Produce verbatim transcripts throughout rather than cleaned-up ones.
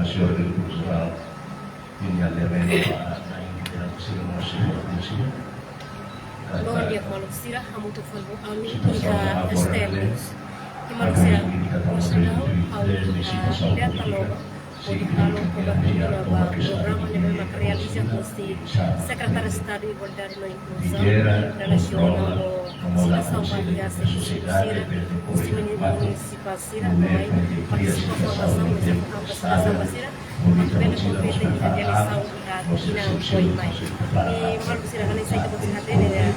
Señór Diretór Jerál, nia levanta para a integridade sira no se provincia. Loron di'ak maluk sira, hamutuk fali ho ami iha S T L News. I maluk sira, ohin loron ha'u iha Delta Loba, hodi halo kobertura ba programa ne'ebé mak realiza husi Sekretáriu Estadu Igualdade no Inkluzaun, relasiona ho situasaun ba iha servisu sira, husi munisípiu sira, mai partisipa formasaun, mai apresentasaun ba sira, atu bele kompete iha eleisaun iha tinan oin mai. I maluk sira, hanesan ita-boot sira hatene, eh,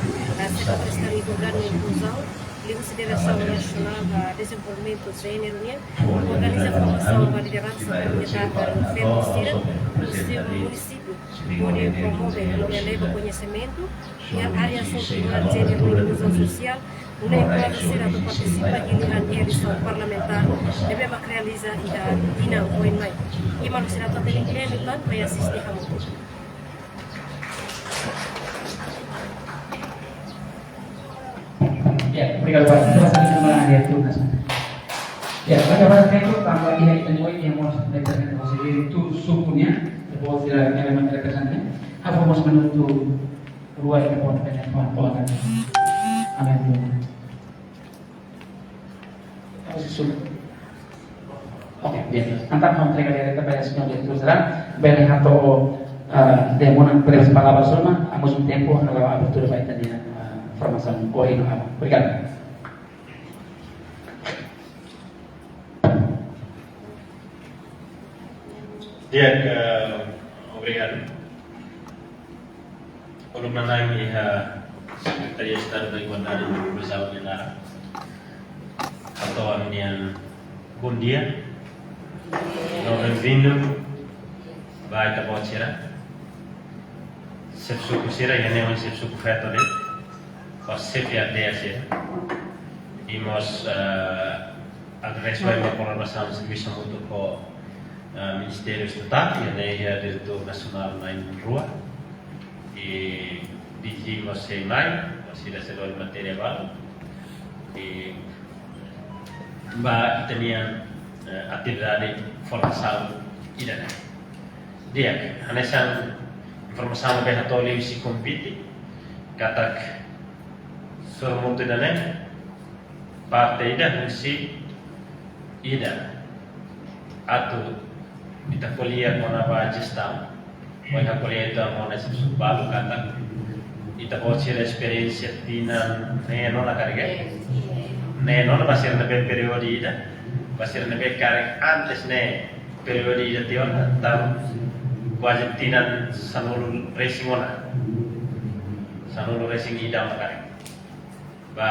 Sekretáriu Estadu Igualdade no Inkluzaun, liuhusi Diresaun Nasionál ba Dezenvolvimentu Jéneru nian, organiza formasaun ba lideransa komunidade no feto sira, husi munisípiu, hodi promove no eleva koñesimentu iha área sosiál, jéneru no inkluzaun sosiál, nune'e kolega sira atu partisipa iha eleisaun parlamentár ne'ebé mak realiza iha tinan oin mai. I maluk sira atu hatene kle'an liután, mai asiste hamutuk. Ya, obrigadu barak. Terima kasih, Diretór Nasionál. Ya, obrigadu barak, tanba iha ita-nia oin iha mós reprezentante konselleiru tuir suku nian, depois sira elemen reprezentante. Ha'u fó mós minutu rua ita-boot bele fó, fó. Amin. Oke, bien. Entaun, ha'u entrega direta ba señór Diretór Jerál, bele hato'o, ah, dehan ona breves palavras sira, ao mesmo tempo, halo abertura ba ita-nia, ah, formasaun ohin. Obrigadu. Di'ak, eh, obrigadu. Uluk nanain iha Sekretariadu Estadu ba Igualdade no Inkluzaun nia laran, hato'o ami-nian bondia no benvindu ba ita-boot sira, xefe suku sira, iha ne'e ohin xefe suku feto de'it, ho xefe aldeia sira. I mós, eh, agradese ba kolaborasaun servisu hamutuk ho, eh, Ministériu Estatál, iha ne'e iha Diretór Nasionál na'in rua, i D G mós sei mai, mós sira sei lori matéria balu. I ba ita-nia, eh, atividade formasaun ida-ne'e. Di'ak, hanesan informasaun ne'ebé hato'o liuhusi konvite, katak sorumutu ida-ne'e parte ida husi ida atu ita ko'alia kona-ba jestaun. Ohin ha'u ko'alia uitoan ho ita-nia xefe suku balu katak ita-boot sira esperiénsia tinan neen ona karik, neen ona ba sira ne'ebé períodu ida, ba sira ne'ebé karik antes ne'e períodu ida tiha ona, entaun kuaze tinan sanulu resin ona. Sanulu resin ida ona karik. Ba,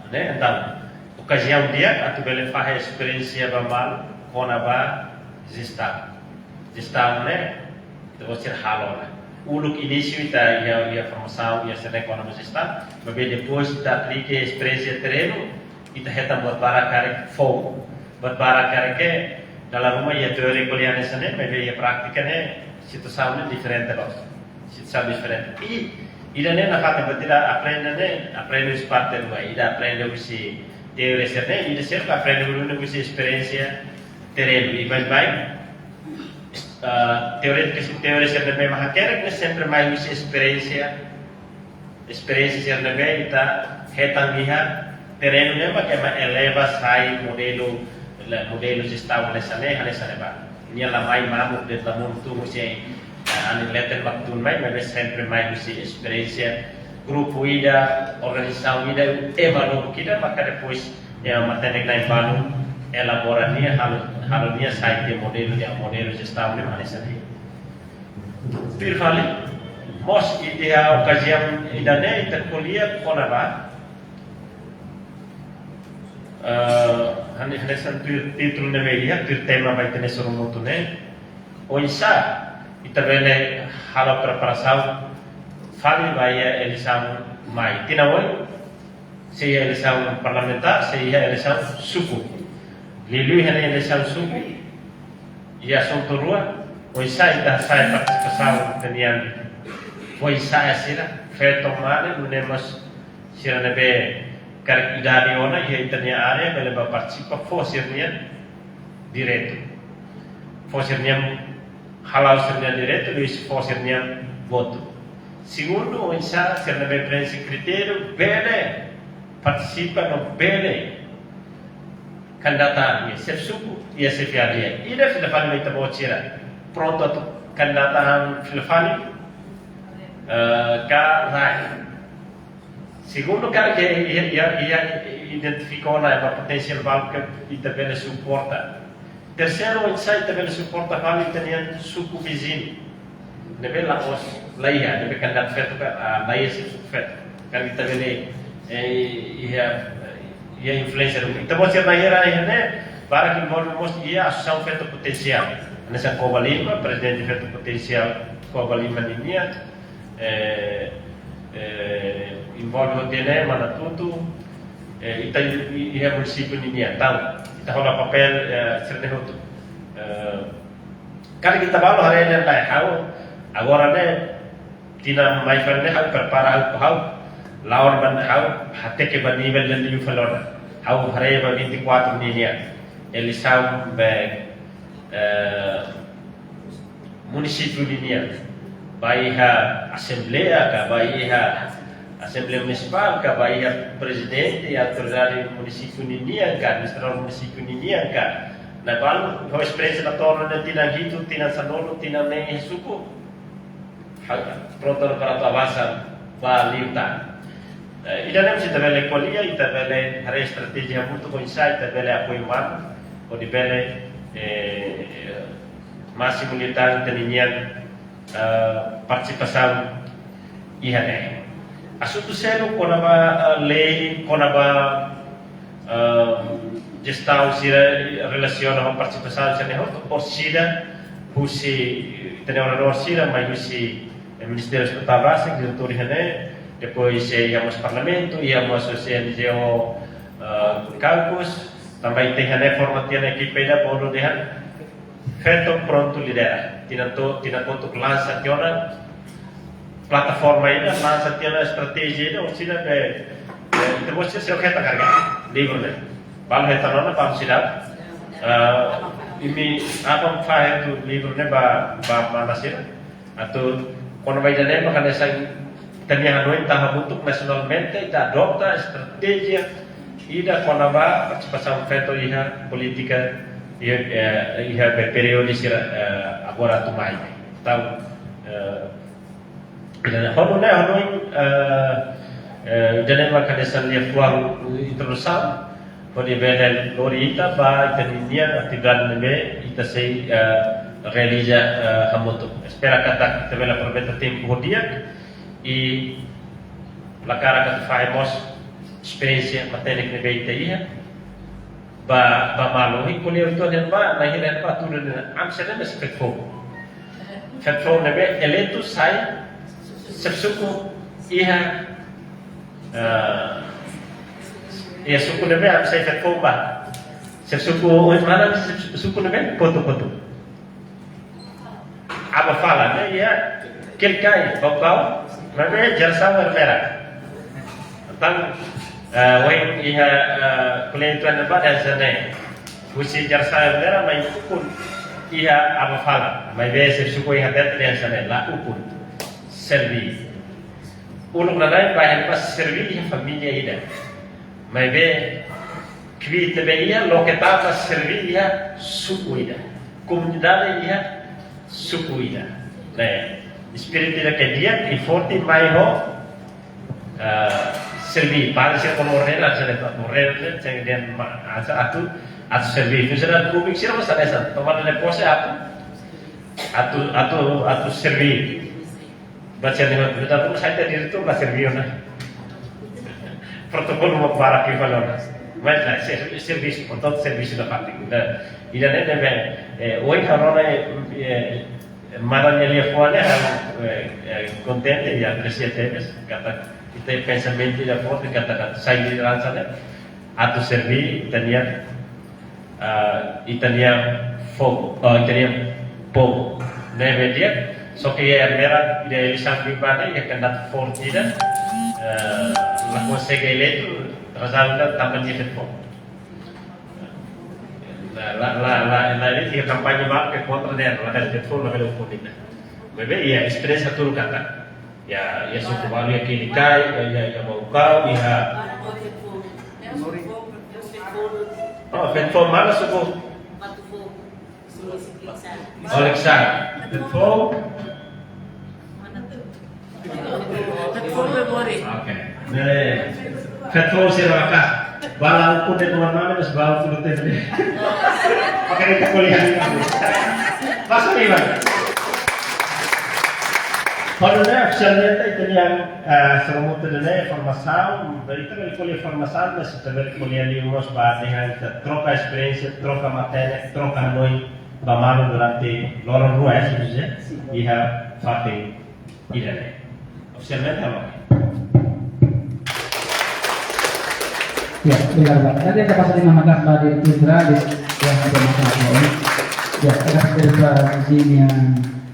ne'e, entaun, okaziaun di'ak atu bele fahe esperiénsia ba malu kona-ba jestaun. Jestaun ne'e, ita-boot sira halo ona. Uluk inísiu ita iha, iha formasaun, iha sira-ne'e kona-ba jestaun, maibé depois ita aplika esperiénsia terrenu, ita hetan buat barak karik foun. Buat barak karik ke, dala ruma iha teoria ko'alia hanesan ne'e, maibé iha prátika ne'e, situasaun ne'e diferente loos. Situasaun diferente. I, ida-ne'e nafatin buat ida aprende ne'e, aprende husi parte rua. Ida aprende husi teoria sira-ne'e, ida seluk aprende husi esperiénsia terrenu. I baibain, ah, teoria, teoria sira-ne'e mak hakerek ne'e sempre mai husi esperiénsia, esperiénsia sira ne'ebé ita hetan iha terrenu ne'e mak ema eleva sai modelu, modelu jestaun hanesan ne'e, hanesan ne'e ba. Nia la mai mamuk de'it, la monu tun husi, eh, anin leten mak tun mai, maibé sempre mai husi esperiénsia grupu ida, organizasaun ida, ema lubuk ida, maka depois ema matenek-na'in balu elabora nia, halo, halo nia sai tiha modelu, tiha modelu jestaun ne'e mak hanesan ne'e. Tuir fali, mós iha okaziaun ida-ne'e ita ko'alia kona-ba, eh, hane-, hanesan tuir títulu ne'ebé iha, tuir tema ba ita-nia sorumutu ne'e, oinsá ita bele halo preparasaun fali ba iha eleisaun mai. Tinan oin, sei iha eleisaun parlamentár, sei iha eleisaun suku. Liuliu iha ne'e eleisaun suku, iha asuntu rua, oinsá ita hasa'e partisipasaun ita-nian, oinsá sira, feto, mane, nune'e mós sira ne'ebé karik idade ona iha ita-nia área, bele bá partisipa fó sira-nia direitu. fó sira-nia, hala'o sira-nia direitu, liuhusi fó sira-nia votu. Segundu, oinsá sira ne'ebé preenxe kritériu bele partisipa no bele kandidata iha xefe suku, iha xefe aldeia. Ida fila fali mai ita-boot sira prontu atu kandidata fila fali, eh, ka lae. Segundu, karik iha, iha, iha identifika ona ba potensiál balu ke ita bele suporta. Terseiru, oinsá ita bele suporta fali ita-nia suku viziñu ne'ebé la'ós, la iha, ne'ebé kandidata feto ka, ah, la iha xefe suku feto. Karik ita bele, eh, iha, iha influénsia ruma. Ita-boot sira na'in-hira iha ne'e, barak envolve mós iha asosiasaun feto potensiál. Hanesan Covalima, prezidente feto potensiál Covalima ninian, eh, eh, envolve hotu ne'e, Manatutu, eh, ita i-, i-, iha munisípiu ninian. Entaun, ita hola papél, eh, sira-ne'e hotu. Eh, karik ita balu haree ne'e lae, ha'u, agora ne'e, tinan mai fali ne'e ha'u prepara ha'u, ha'u la'o ba ne'e, ha'u hateke ba nivel ne'e liu fali ona. Ha'u haree ba vinte e quatro ninian. Eleisaun ba, eh, munisípiu ninian. Ba iha asembleia ka, ba iha asembleia munisipál ka, ba iha prezidente autoridade munisípiu ninian ka, administradór munisípiu ninian ka. Ne'e balu, ho esperiénsia nia torna ne'e tinan hitu, tinan sanulu, tinan neen iha suku. Ha'u prontu para atu avansa ba liután. Eh, ida-ne'e mós ita bele ko'alia, ita bele haree estratéjia hamutuk oinsá ita bele apoiu malu, hodi bele, eh, másimu liután ita-nian, eh, partisipasaun iha ne'e. Asuntu seluk kona-ba, eh, lei, kona-ba, eh, jestaun sira relasiona ho partisipasaun sira-ne'e hotu, orsida husi, ita-nia oradór sira mai husi, eh, Ministériu Estadu rasik, diretór iha ne'e, depois, eh, iha mós Parlamentu, iha mós husi N G O, eh, Caucus, tanba ita iha ne'e forma tiha ona ekipa ida, bodo dehan, feto prontu lidera. Tinan to-, tinan kotuk lansa tiha ona plataforma ida, lansa tiha ona estratéjia ida, orsida be, be, ita-boot sira sei hetan karik livru ne'e. Balu hetan ona, balu seidauk. Eh, imi aban fahe atu livru ne'e ba, ba mana sira. Atu kona-ba ida-ne'e mak hanesan ita-nia hanoin ita hamutuk nasionalmente, ita adota estratéjia ida kona-ba partisipasaun feto iha polítika iha, eh, iha be períodu sira, eh, agora atu mai. Entaun, eh, ida-ne'e hanoin, hanoin, eh, eh, ida-ne'e mak hanesan liafuan introdusaun, hodi bele lori ita ba ita-nia atividade ne'ebé ita sei, eh, realiza, eh, hamutuk. Espera katak ita bele aproveita tempu ho di'ak, i hakarak atu fahe mós esperiénsia matenek ne'ebé ita iha ba, ba malu. Ohin ko'alia uitoan dehan ba, na'in-hira dehan ba, tuur dehan, ami sira ne'e mós feto foun. Feto foun ne'ebé eleitu sai xefe suku iha, eh, iha suku ne'ebé ami sai feto foun ba. Xefe suku ohin malam, xefe suku ne'ebé kotuk-kotuk. Aban fala, ne'e iha Kelikai, Baucau, maibé jerasaun Ermera. Entaun, eh, ohin iha, eh, ko'alia uitoan dehan ba dehan hanesan ne'e. Husi jerasaun Ermera mai ukun iha aban fala, maibé xefe suku iha Betete dehan hanesan ne'e, la ukun. Serví. Uluk nanain ba dehan ba serví iha família ida. Maibé kbiit ne'ebé iha, loke tan ba serví iha suku ida. Komunidade iha suku ida. Ne'e, espíritu ida ke di'ak i forte mai ho, eh, serví, para sira kono ordenansa de ordenansa, sira dehan ma-, atu, atu, atu serví. Funsionáriu públiku sira mós hanesan, tomada de pose atu, atu, atu, atu serví. Baca dengan benar, pun saya tadi itu nggak serví ona. Protokolu mak barak iha fali ona. Mas lah, ser-, servisu, portantu servisu nafatin. Ida, ida-ne'e ne'ebé, eh, ohin ha'u rona, eh, eh, maran nia liafuan ne'e, ha'u, eh, eh, kontente i apresia tebes, katak ita-nia pensamentu ida forte, katak atu sai lideransa ne'e, atu serví ita-nia, ah, ita-nia fogu, ah, ita-nia povu. Ne'ebé di'ak, só ke iha Ermera, iha eleisaun biban ne'e, iha kandidatu forte ida, eh, la konsege eleitu, razaun ida tanba nia feto foun. La, la, la, la, la, ini tiga kampanye ba ke kontra de'it, la dari telefon, la bele ukun ida. Bebe, iha esperiénsia tuur katak. Iha, iha suku balu iha Kilikai, iha, iha, iha Baucau, iha. Oh, Fenfo mana suku? Oh, Likisá. Fenfo. Oke. Ne'e, Fenfo sira maka. Bala ukun de'it mana, mas bala ukun de'it. Oke, ita ko'alia. Mas, Ivan. Kuandu ne'e ofisialmente ita-nia, eh, serimónia ne'e formasaun, ita bele ko'alia formasaun, mas ita bele ko'alia liu mós ba dehan ita troka esperiénsia, troka matenek, troka hanoin ba malu durante loron rua, eh, se dizer, iha fatin ida-ne'e. Ofisialmente, halo. Ya, obrigadu, Pak. Tadi ada pasal lima belas, Pak, di Putra, di, ya, ada masalah, ya. Ya, ada cerita di sini yang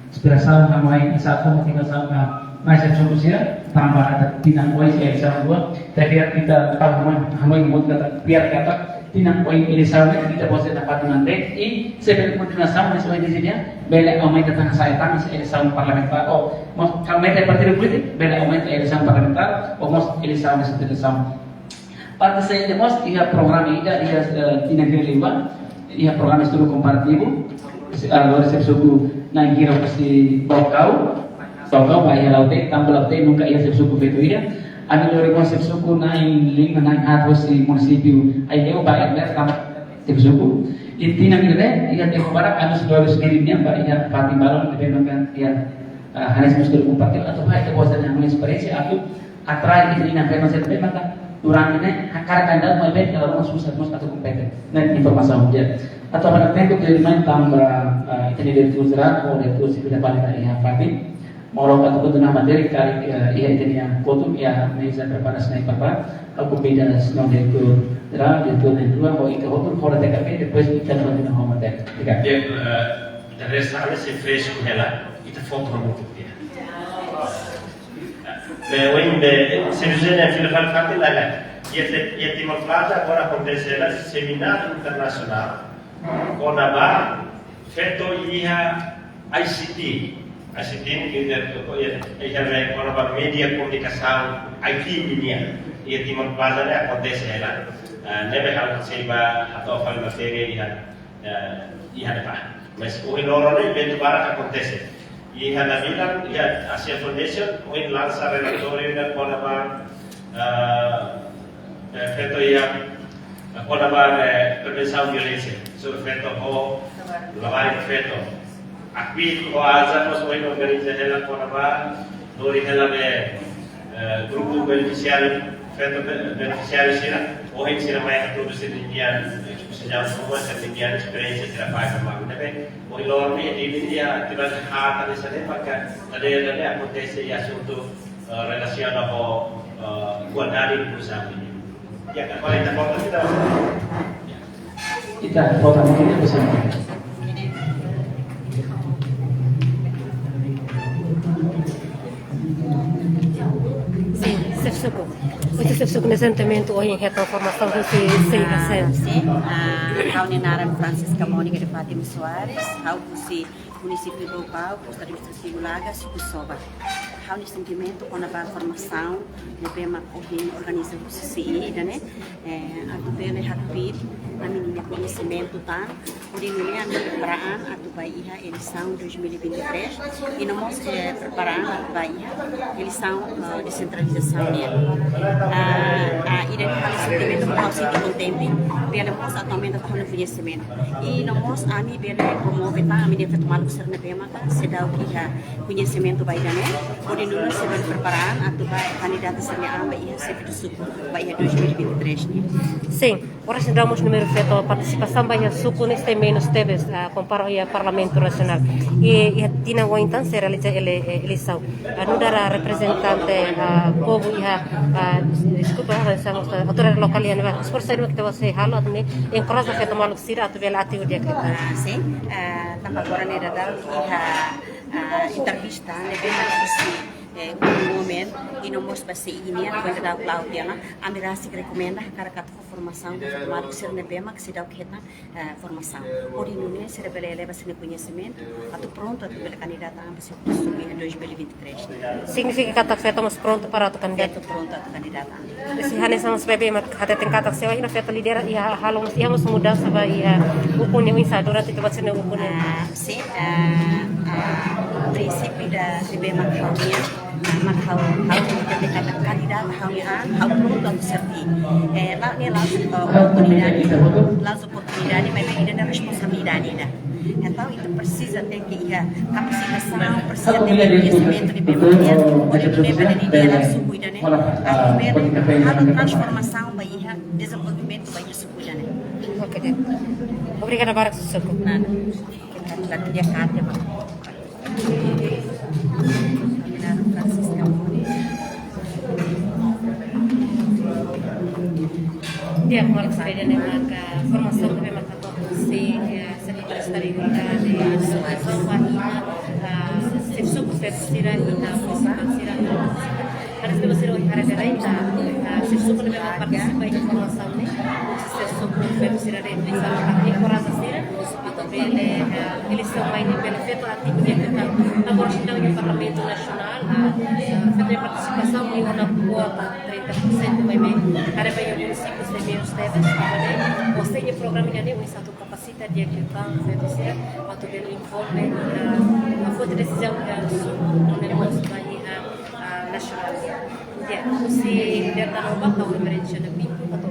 inspirasaun, hanoin, atu motivasaun, nah, mais é solusia, tanba ita-nia oin, eh, sa dua, tapi ita tahu hanoin, hanoin, buat kata, biar kata, tinan oin eleisaun ne'e ita-boot sira dapat mantein, i se bele kontinuasaun ne'e, oin di sini, bele aumenta tan sai tan, se eleisaun parlamentár, ou, mós, aumenta partidu polítiku, bele aumenta eleisaun parlamentár, ou, mós, eleisaun ne'e, eleisaun. Parte sai ne'e mós, iha programa ida, iha, eh, tinan ke lima, iha programa estudu komparativu, se, ah, lori xefe suku na'in hira husi Baucau, Baucau ba iha Lautém, tanba Lautém nunka iha xefe suku feto ida. Ami lori mós xefe suku na'in lima, na'in haat husi munisípiu Aileu ba Ermera tanba xefe suku. I tinan ida-ne'e, iha tempu badak ami sei lori sendiri nian ba iha fatin balun ne'ebé maka iha, ah, hanesan estudu komparativu atu ba ita-boot sira-nia esperiénsia atu atrai ita-nia feto sira ne'ebé maka durante ne'e hakarak kandidatu maibé dala ruma susar mós atu kompete. Ne'e informasaun di'ak. Atu ha'u hakarak tempu ke main tanba, eh, ita-nia diretór jerál, ou diretór sipil da pali iha fatin. Malu atu kontinua matéria karik, eh, iha ita-nia kotuk, iha meza prepara sira-nia papel. Ha'u konvida señór diretór jerál, diretór na'in rua, ou ita hotu, hodi T K P, depois ita kontinua ho matéria. Obrigadu. Di'ak, eh, ita resta ami sei fresku hela, ita foto hamutuk tiha. Be, ohin be, se José ne'e fila fali fatin lae, lae. Iha, iha Timor Plaza agora akontese hela semináriu internasionál kona-ba feto iha I C T. I C T ne'e ke iha, iha, iha be kona-ba média komunikasaun, I T nian. Iha Timor Plaza ne'e akontese hela. Ah, ne'ebé ha'u sei ba hato'o fali matéria iha, eh, iha ne'ebá. Mas ohin loron ne'e eventu barak akontese. Iha Damilan, iha Asia Foundation, ohin lansa relatóriu ida kona-ba, eh, eh, feto iha, eh, kona-ba, eh, prevensaun violénsia sobre feto ho labarik feto. Akui ho aza mós ohin organiza hela kona-ba, lori hela be, eh, grupu benefisiáriu, feto be-, benefisiáriu sira, ohin sira mai hatudu sira-nian, eh, sira-nian, sira-nian esperiénsia sira fai sama. Ne'ebé, ohin loron ne'e, di, di, di, atividade haat hanesan ne'e, maka, tadi, tadi akontese iha asuntu, eh, relasiona ho, eh, igualdade inkluzaun. Ya, agora ita foto, ita. Ita foto mungkin bisa. Sin, xefe suku. Ohin xefe suku ne'e sentimentu ohin hetan formasaun husi sei Ah, hasil. Sin, ah, ha'u-nia naran Francisca Mónica de Fátima Soares, ha'u husi munisípiu Baucau, estadu administrativu Laga, suku Soba. Ha'u-nia sentimentu kona-ba formasaun ne'ebé mak ohin organiza husi sei ida-ne'e, eh, atu bele hakbiit ami-nia koñesimentu tan, hodi nune'e ami prepara an atu ba iha eleisaun dois mil e vinte e três, i no mós, eh, prepara an atu ba iha eleisaun, eh, desentralizasaun nian. Ah, ah, ida-ne'e halo sentimentu ha'u sente kontente, bele mós atu aumenta tan ha'u-nia koñesimentu. I no mós ami bele promove tan ami-nia feto maluk sira ne'ebé maka seidauk iha koñesimentu ba ida-ne'e, hodi nune'e sei bele prepara an atu ba kandidata sira-nia an ba iha xefe suku ba iha dois mil e vinte e três nian. Sin, oras daudaun mós númeru feto partisipasaun ba iha suku ne'e sei menus tebes, ah, kompara iha Parlamentu Nasionál. I, iha tinan oin tan sei realiza ele-, eh, eleisaun. Ah, nu'udar reprezentante, ah, povu iha, ah, deskulpa, ah, autoridade lokál iha ne'ebá. Esforsu ida-ne'ebé ita-boot sei halo atu nune'e enkoraja feto maluk sira atu bele ativu di'ak liután. Ah, sin, ah, tanba agora ne'e daudaun iha, ah, entrevista ne'ebé mak husi Eh, un momento, i no mós ba sei ini, kuandu daudaun tiha ona, ami rasik rekomenda, hakarak atu fó formasaun ba maluk sira ne'ebé mak seidauk hetan, eh, formasaun. Hodi nune'e sira bele eleva sira-nia koñesimentu, atu prontu, atu bele kandidata an ba sei husu iha dois mil e vinte e três. Signifika katak feto mós prontu para atu kandidata? Feto prontu atu kandidata an. Se hanesan maun Bebe mak hateten katak se ohin feto lidera iha halo mós, iha mós mudansa ba iha ukun ne'e oinsá durante ita-boot sira-nia ukun ne'e? Ah, sin, ah, ah, prinsípiu ida ne'ebé mak ha'u nian, mak ha'u, ha'u hateten katak kandidata ha'u-nia an, ha'u prontu atu serví. Eh, la'ós ne'e la'ós, eh, oportunidade, la'ós oportunidade, maibé ida-ne'e responsabilidade ida. Entaun, ita presiza tenke iha kapasitasaun, presiza tenke koñesimentu ne'ebé mak di'ak, hodi nune'e bele lidera suku ida-ne'e, atu bele halo transformasaun ba iha dezenvolvimentu ba iha suku ida-ne'e. Oke, di'ak. Obrigada barak, susesu. Nada. Kita lihat dia kate, Pak. Di'ak, maluk sira, ida-ne'e maka formasaun ne'ebé maka atu sei, eh, sekretáriu estadu ida de formasaun ba iha, eh, xefe suku, feto sira, iha munisípiu sira. Hanesan ne'ebé sira haree de'it, eh, xefe suku ne'ebé maka partisipa iha formasaun ne'e, xefe suku, feto sira de'it, atu enkoraja sira atu bele, eh, eleisaun mai ne'e bele feto ativu di'ak liután. Agora, seidauk iha Parlamentu Nasionál, ah, eh, feto nia partisipasaun iha ona kuota trinta por cento, maibé haree ba iha munisípiu sira ne'ebé tebes, ne'e, ou seja, programa ida-ne'e, oinsá atu kapasita di'ak liután feto sira atu bele envolve, ah, atu foti desizaun, ah, suku, no mós ba iha, ah, nasionál. Di'ak, husi Berta Nova, ha'u Reverenda Xana Pinto, atu